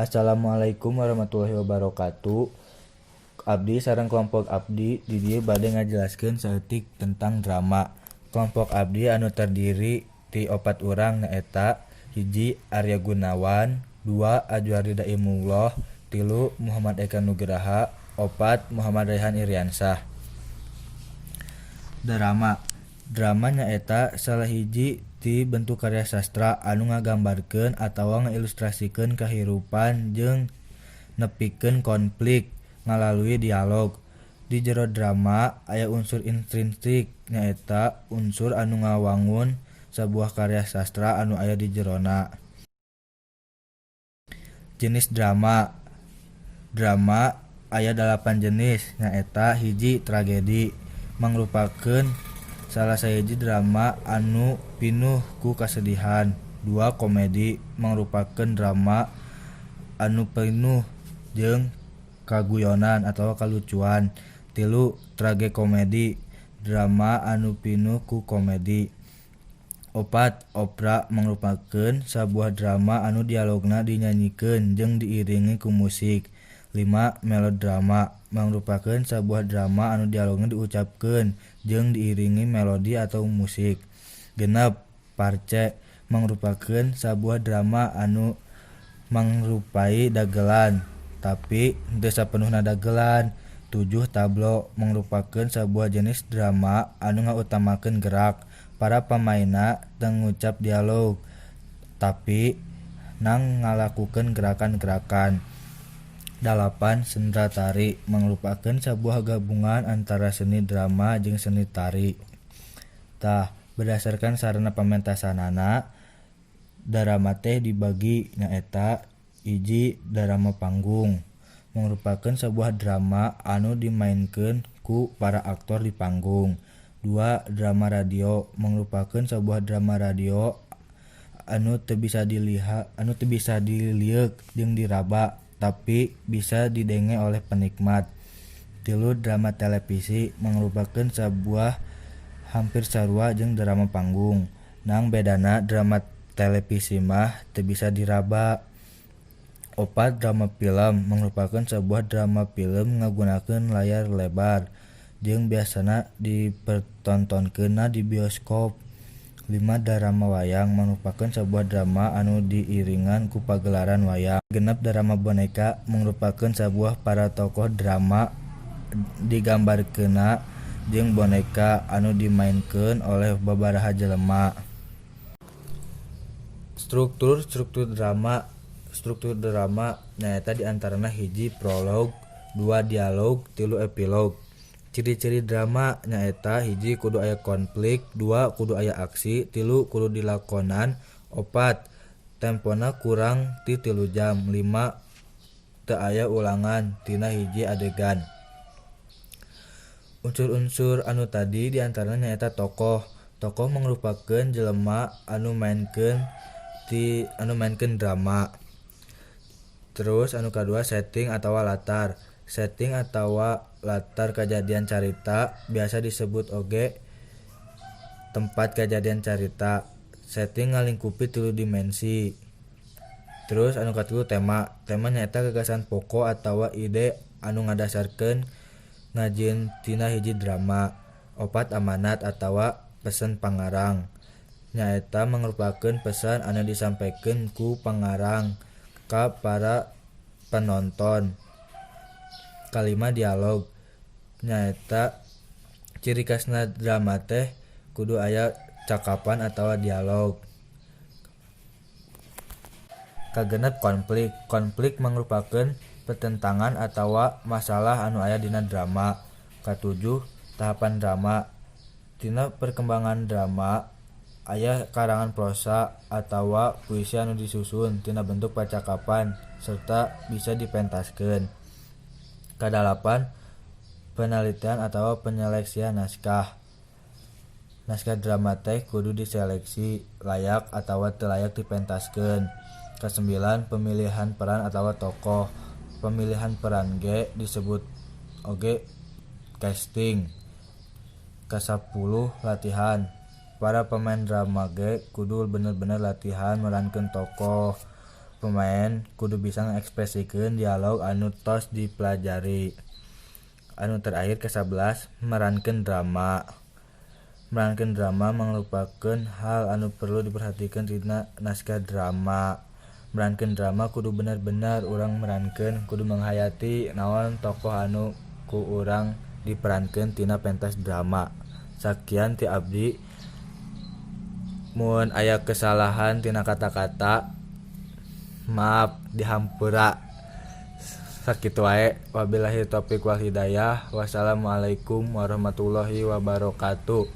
Assalamualaikum warahmatullahi wabarakatuh. Abdi sareng kelompok abdi di dieu bade ngajelaskeun saeutik tentang drama. Kelompok abdi anu terdiri ti opat urang, nyaeta 1 Arya Gunawan, 2 Azwardi Daimullah, 3 Muhammad Eka Nugraha, 4 Muhammad Raihan Iriansyah. Drama. Drama nyaeta salah hiji ti bentuk karya sastra anu ngagambarkeun atawa ngailustrasikeun kahirupan jeung nepikeun konflik ngalalui dialog. Di jero drama aya unsur intrinsik, nyaeta unsur anu ngawangun sabuah karya sastra anu aya di jerona. Jenis drama. Drama aya 8 jenis, nyaeta 1 Tragedi, mangrupakeun salah sahiji drama anu pinuh ku kasedihan. 2 Komedi, mangrupakeun drama anu pinuh jeung kaguyonan atawa kalucuan. 3 Tragikomedi, drama anu pinuh ku komedi. 4 Opera, mangrupakeun sabuah drama anu dialogna dinyanyikeun jeung diiringi ku musik. 5 Melodrama, mangrupakeun sabuah drama anu dialogna diucapkeun jeung diiringi melodi atau musik. 6 Farce, mangrupakeun sabuah drama anu mangrupai dagelan tapi henteu sapenuhna dagelan. 7 Tablo, mangrupakeun sabuah jenis drama anu ngautamakeun gerak. Para pamainna teu ngucap dialog tapi nang ngalakukeun gerakan-gerakan. 8 Sendratari, mangrupakeun sabuah gabungan antara seni drama jeung seni tari. Tah, berdasarkan sarana pamentasanana, drama teh dibagi, nyaeta 1 Drama panggung, mangrupakeun sabuah drama anu dimaenkeun ku para aktor di panggung. 2 Drama radio, mangrupakeun sabuah drama radio anu teu bisa dilihat, anu teu bisa dilieuk jeung diraba, tapi bisa didenge oleh penikmat. 3 Drama televisi, mangrupakeun sabuah hampir sarua jeung drama panggung, nang bedana drama televisi mah teu bisa diraba. 4 Drama film, mangrupakeun sabuah drama film ngagunakeun layar lebar jeung biasana dipertontonkeunna di bioskop. 5 Drama wayang, mangrupakeun sabuah drama anu diiringan ku pagelaran wayang. 6 Drama boneka, mangrupakeun sabuah para tokoh drama digambarkeunna jeung boneka anu dimaenkeun oleh babaraha jelema. Struktur-struktur drama. Struktur drama nyaeta di antarana 1 prolog, 2 dialog, 3 epilog. Ciri-ciri drama nyaeta 1 kudu aya konflik, 2 kudu aya aksi, 3 kudu dilakonan, 4 tempona kurang ti 3 jam, 5 teu aya ulangan tina hiji adegan. Unsur-unsur anu tadi di antarana nyaeta tokoh. Tokoh mangrupakeun jelema anu maenkeun drama. Terus anu kadua, setting atawa latar. Setting atawa latar kajadian carita biasa disebut oge tempat kajadian carita. Setting ngalingkupi tilu dimensi. Terus anu katilu, tema. Tema nyaeta gagasan pokok atawa ide anu ngadasarkeun ngajieun tina hiji drama. 4 Amanat atawa pesen pangarang, nyaeta mangrupakeun pesan anu disampaikan ku pangarang ka para penonton. 5 Dialog, nyaeta ciri khasna drama teh kudu aya cakapan atawa dialog. 6 Konflik. Konflik mangrupakeun pertentangan atawa masalah anu aya dina drama. 7 Tahapan drama. Tina perkembangan drama aya karangan prosa atawa puisi anu disusun tina bentuk pacakapan serta bisa dipentaskeun. 8 Penelitian atawa penyeleksian naskah. Naskah drama teh kudu diseleksi layak atawa teu layak dipentaskeun. 9 Pemilihan peran atawa tokoh. Pemilihan peran ge disebut oge casting. 10 Latihan. Para pemain drama ge kudu bener-bener latihan merankeun tokoh. Pemaen kudu bisa ngaekspresikeun dialog anu tos dipelajari. Anu terakhir ke-11, merankeun drama. Merankeun drama mangrupakeun hal anu perlu diperhatikeun dina naskah drama. Merankeun drama kudu bener-bener urang merankeun, kudu menghayati naon tokoh anu ku urang diperankeun tina pentas drama. Sakian ti abdi, mun aya kesalahan tina kata-kata maaf, dihampura. Sakitu wae, wabillahi taufik wal hidayah, wassalamualaikum warahmatullahi wabarakatuh.